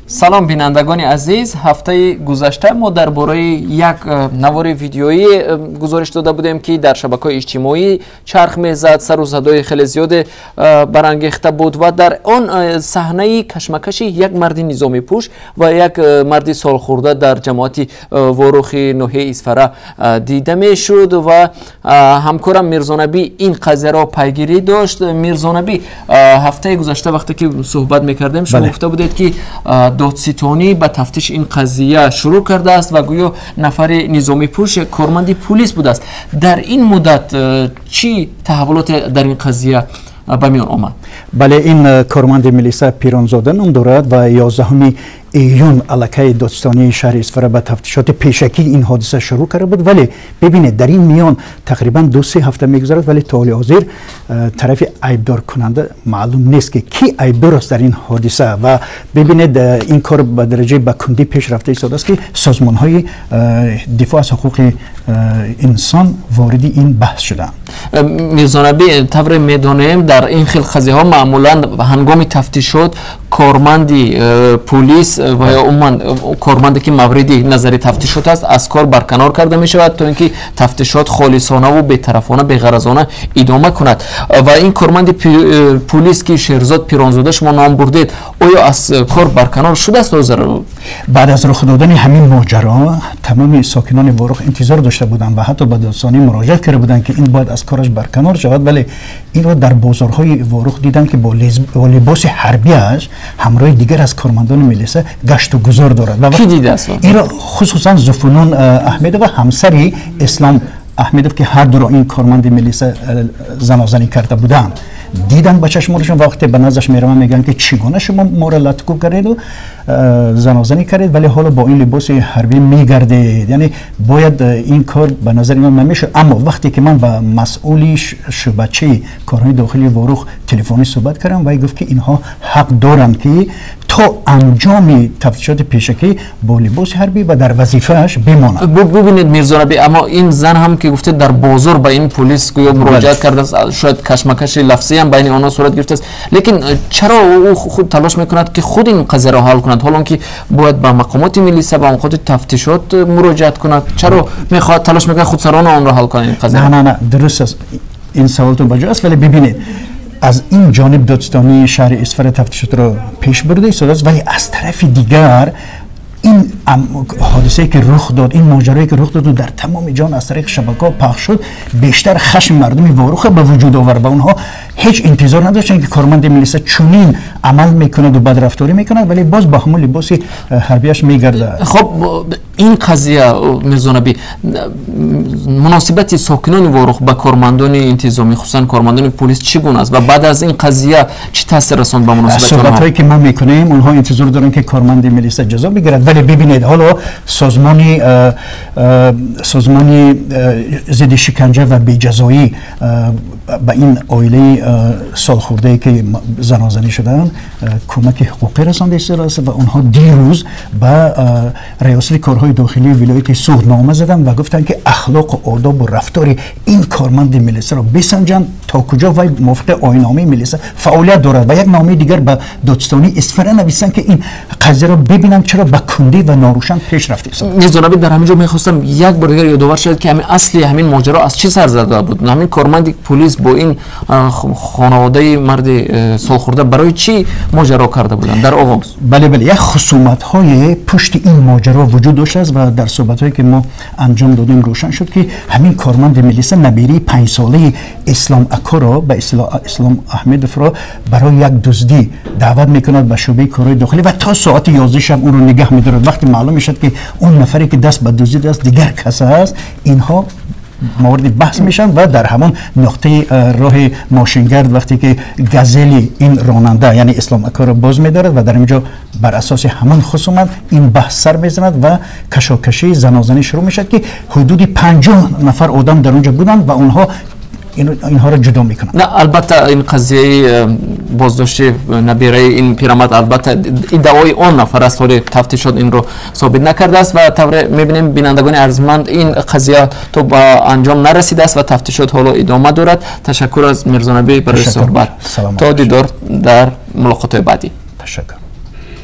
Салом, бинандагони азиз. Ҳафтаи гузашта мо дар бораи як навори видеоӣ гузориш дода будем, ки дар шабакаҳои иҷтимоӣ чарх мезад, сару садои хеле зиёде барангехта буд ва дар он саҳнаи кашмакаши як марди низомипӯш ва як марди солхӯрда дар ҷамоати Ворухи ноҳияи Исфара дида мешуд ва ҳамкорам Мирзонабӣ ин қазияро пайгирӣ дошт. Мирзонабӣ, ҳафтаи гузашта вақте ки суҳбат мекардем, шумо гуфта будед, ки додситонӣ ба тафтиш ин қазия шурӯъ кардааст ва гӯё нафари низомипӯш корманди пулис будааст. Дар ин муддат чӣ таҳаввулоте дар ин қазия ба миён омад? Бале, ин корманди милиса Пиронзода ном дорад ва 11 июн аллакай додситонии шаҳри Исфара ба тафтишоти пешакии ин ҳодиса шурӯъ карда буд. Вале бибинед, дар ин миён тақрибан 2-3 ҳафта мегузарад, вале то ҳоли ҳозир тарафи айбдоркунанда маълум нест, ки кӣ айбдор аст дар ин ҳодиса. Ва бибинед, ин кор ба дараҷаи ба кундӣ пеш рафта истодааст, ки созмонҳои дифоъ аз ҳуқуқи инсон вориди ин баҳс шуданд. Мирзонабӣ, тавре медонем, дар ин хел қазияҳо маъмулан ҳангоми тафтишот корманди пулис ва ё умуман корманде, ки мавриди назари тафтишот аст, аз кор барканор карда мешавад, то ин ки тафтишот холисонаву бетарафона, беғаразона идома кунад. Ва ин корманди пулис, ки Шерзод Пиронзода шумо ном бурдед, оё аз кор барканор шудааст ҳозир? Баъд аз рух додани ҳамин моҷаро тамоми сокинони Ворух интизор дошта буданд ва ҳатто ба додситонӣ муроҷиат карда буданд, ки ин бояд аз кораш барканор шавад. Вале инро дар бозорҳои Ворух диданд, ки бо либоси ҳарбиаш ҳамроҳи дигар аз кормандони милиса гашту гузор дорад. Кӣ дидааст? Инро хусусан Зуфунун Аҳмедова, ҳамсари Ислом Аҳмедов, ки ҳар дуро ин корманди милиса занозанӣ карда буданд, диданд ба чашмонашон. Вақте ба наздаш мераванд, мегӯянд, ки чӣ гуна шумо моро латукӯб кардеду занозанӣ кардед, вале ҳоло бо ин либоси ҳарбӣ мегардед? Яъне бояд ин кор ба назари ман намешуд. Аммо вақте ки ман ба масъули шӯъбачаи корҳои дохилии Ворух телефонӣ суҳбат кардам, вай гуфт, ки инҳо ҳақ доранд, ки то анҷоми тафтишоти пешакӣ бо либоси ҳарбӣ ва дар вазифааш бимонад. Бубинед, Мирзонабӣ, аммо ин зан ҳам, ки гуфтед, дар бозор ба ин пулис гӯё муроҷиат кардааст, шояд кашмакаши лафзӣ ҳам байни онҳо сурат гирифтааст, лекин чаро ӯ худ талош мекунад, ки худ ин қазияро ҳал кунад, ҳолон ки бояд ба мақомоти милиса, ба мақомоти тафтишот муроҷиат кунад? Чаро мехоҳад, талош мекунад худсарона онро ҳал кунад, ин қазия? Не, не, не, дуруст аст, ин саволтон ба ҷо аст, вале бибинед, аз ин ҷониб додситонии шаҳри Исфара тафтишотро пеш бурда истодааст, вале аз тарафи дигар ин ҳодисае, ки рух дод, ин моҷарое, ки рух доду дар тамоми ҷаҳон аз тариқи шабакаҳо пахш шуд, бештар хашми мардуми Воруха ба вуҷуд овард ва онҳо ҳеҷ интизор надоштанд, ки корманди милиса чунин амал мекунаду бадрафторӣ мекунад, вале боз ба ҳамон либоси ҳарбиаш мегардад. Хоб, ин қазия, Мирзонабӣ, муносибати сокинони Ворух ба кормандони интизомӣ, хусусан кормандони пулис, чӣ гуна аст ва баъд аз ин қазия чӣ таъсир расонд ба муносибати онҳо? Суҳбатҳое, ки мо мекунем, онҳо интизор доранд, ки корманди милиса ҷазо бигирад. Вале бибинед, ҳоло созмони зидди шиканҷа ва беҷазоӣ ба ин оилаи солхӯрдае, ки занозанӣ шудаанд, кӯмаки ҳуқуқӣ расонда истодааст ва онҳо дирӯз ба раёсати корҳои дохилии вилояти Суғд нома заданд ва гуфтанд, ки ахлоқу одобу рафтори ин корманди милисаро бисанҷанд, то куҷо вай мувофиқи оинномаи милиса фаъолият дорад, ва як номаи дигар ба додситонии Исфара нависанд, ки ин қазияро бибинанд, чаро ба кундӣ ва норӯшан пеш рафта истодааст. Мирзонабӣ, дар ҳамин ҷо мехостам як бор дигар ёдовар шавед, ки ҳамин асли ҳамин моҷаро аз чӣ сар зада буд. Ҳамин корманди пулис бо ин хонаводаи марди солхӯрда барои чӣ моҷаро карда буданд дар оғоз? Бале, як хусуматҳое пушти ин моҷаро вуҷуд доштааст ва дар суҳбатҳое, ки мо анҷом додем, рӯшан шуд, ки ҳамин корманди милиса набираи 5-солаи Ислом акоро, ба Ислом Аҳмедовро, барои як дуздӣ даъват мекунад ба шӯъбаи корҳои дохилӣ ва то соати 11 шаб ӯро нигаҳ медорад. Вақте маълум мешавад, ки он нафаре, ки даст ба дуздӣ аст, дигар кас аст, инҳо мавриди баҳс мешаванд ва дар ҳамон нуқтаи роҳи мошингард, вақте ки газели ин ронанда, яъне Ислом акоро, боз медорад ва дар инҷо бар асоси ҳамон хусумат ин баҳс сар мезанад ва кашокашии занозанӣ шурӯъ мешавад, ки ҳудуди 50 нафар одам дар онҷо буданд ва онҳо инҳоро ҷудо мекунанд. На, албатта, ин қазияи боздошти набираи ин пирамард, албатта, иддаои он нафар аст, ҳоли тафтишот инро собит накардааст. Ва тавре мебинем, бинандагони арзманд, ин қазия то ба анҷом нарасидааст ва тафтишот ҳоло идома дорад. Ташаккур аз Мирзонабӣ барои суҳбат. То дидор дар мулоқотҳои баъдӣ. Ташаккур.